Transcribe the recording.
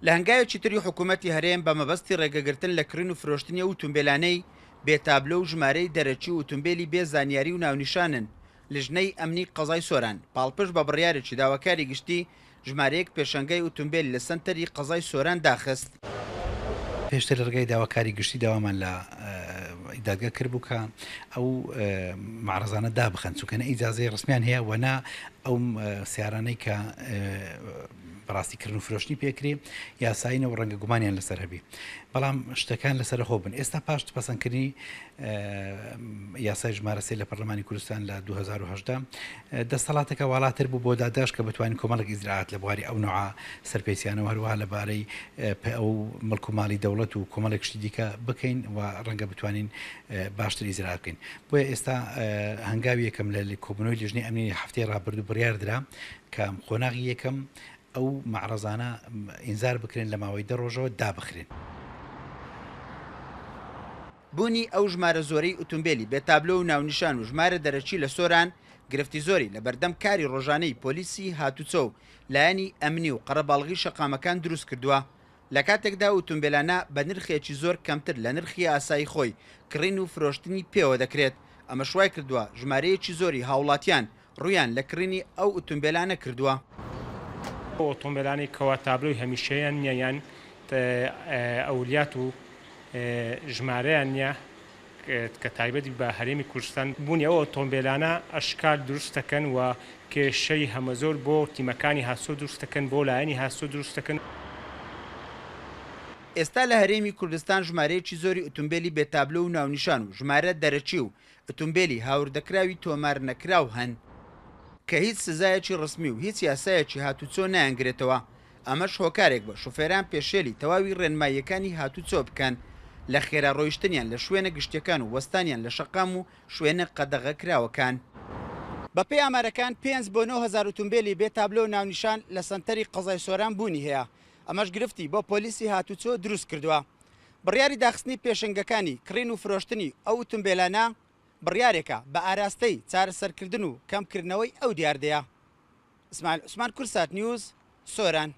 لە هەنگاوێکی تری حکوومەتی هەرێم بە مەبەستی ڕێگەگرتن لە کڕین و فرۆشتنی ئەو ئوتومبێلانەی بێ تابلۆ و ژمارەی دەرەکی و ئوتومبێلی بێ زانیاری و ناونیشانن، لیژنەی ئەمنی قەزای سۆران پاڵپشت بە بڕیارێکی داواکاری گشتی ژمارەیەک پێشەنگای ئوتومبێل لە سەنتەری قەزای سۆران داخست. پێشتر لە ڕێگای داواکاری گشتی داوامان لە دادگا کردبوو کە ئەو مەعرەزانە دابخەن، چونکە نە ئیجازەی ڕەسمیان هەیە و نە ئەو سیارانەی کە بەڕاستی کڕین و فرۆشتنی پێکرێ یاسایینە و ڕەنگە گومانیان لەسەر هەبی، بەڵام شتەکان لەسەرخۆ بن. ئێستا پاش پەسەندکردنی یاسای ژمارە 3 لە پەرلەمانی کوردستان لە 2018 دەستەڵاتەکە واڵاتر بوو بۆ دادگاش کە بتوانین کۆمەڵێک ئیجرائات لە بواری ئەو نوعە سەرپێچیانەوە هەروەها لە بارەی ئەو مڵک و ماڵی دەوڵەت و کۆمەڵێک شتی دیکە بکەین و ڕەنگە بتوانین باشتر ئیجرائات بکەین. بۆیە ئێستا هەنگاوی یەکەم لە کۆبوونەوەی لیژنەی ئەمنی هەفتەی ڕابردوو بڕیار درا کە قۆناغی یەکەم ئەو مەعرەزانە ئینزار بکرێن لە ماوەی 10 ڕۆژەوە دابخرێن. بوونی ئەو ژمارە زۆرەی ئوتومبێلی بێ تابلۆ و ناونیشان و ژمارە دەرەکی لە سۆران گرفتی زۆری لە بەردەم کاری ڕۆژانەی پۆلیسی هاتوچۆ و لایەنی ئەمنی و قەرەباڵغی شەقامەکان دروست کردووە لە کاتێکدا ئوتومبێلانە بە نرخێکی زۆر کەمتر لە نرخی ئاسایی خۆی کڕین و فرۆشتنی پێوە دەکرێت، ئەمەش وایکردووە ژمارەیەکی زۆری هاوڵاتیان ڕوویان لە کڕینی ئەو ئوتومبێلانە کردووە. ئەو ئۆتۆمبێلانەی کەوا تابلۆی هەمیشەیان نییە یان ئەولیات و ژمارەیان نییە کە تایبەت بە هەرێمی کوردستان، بوونی ئەو ئۆتۆمبێلانە ئەشکال دروست دەکەن و کێشەی هەمەجۆر بۆ تیمەکانی هاتوچۆ دروست دەکەن، بۆ لایەنی هاتوچۆ دروست دەکەن. ئێستا لە هەرێمی کوردستان ژمارەیەکی زۆری ئوتومبێلی بێ تابلۆ و ناونیشان و ژمارە دەرەکی و ئوتومبێلی هاوردەکراوی تۆمارنەکراو هەن، کە هیچ سزایەکی ڕەسمی و هیچ یاسایەکی هاتوچۆ نایانگرێتەوە، ئەمەش هۆکارێک بووە شوفێران پێشێلی تەواوی ڕێنماییەکانی هاتوچۆ بکەن لە خێرا ڕۆیشتنیان لە شوێنە گشتیەکان و وەستانیان لە شەقام و شوێنە قەدەغەکراوەکان. بەپێی ئامارەکان 5 بۆ 9000 ئوتومبێلی بێ تابلۆ و ناونیشان لە سەنتەری قەزای سۆران بوونی هەیە، ئەمەش گرفتی بۆ پۆلیسی هاتوچۆ دروست کردووە. بڕیاری داخستنی پێشەنگەکانی کڕین و فرۆشتنی ئەو ئوتومبێلانە بڕیارێکە بە ئاراستەی چارەسەرکردن و کەمکردنەوەی ئەو دیاردەیە. ئیسماعیل عوسمان، کوردسات نیوز، سۆران.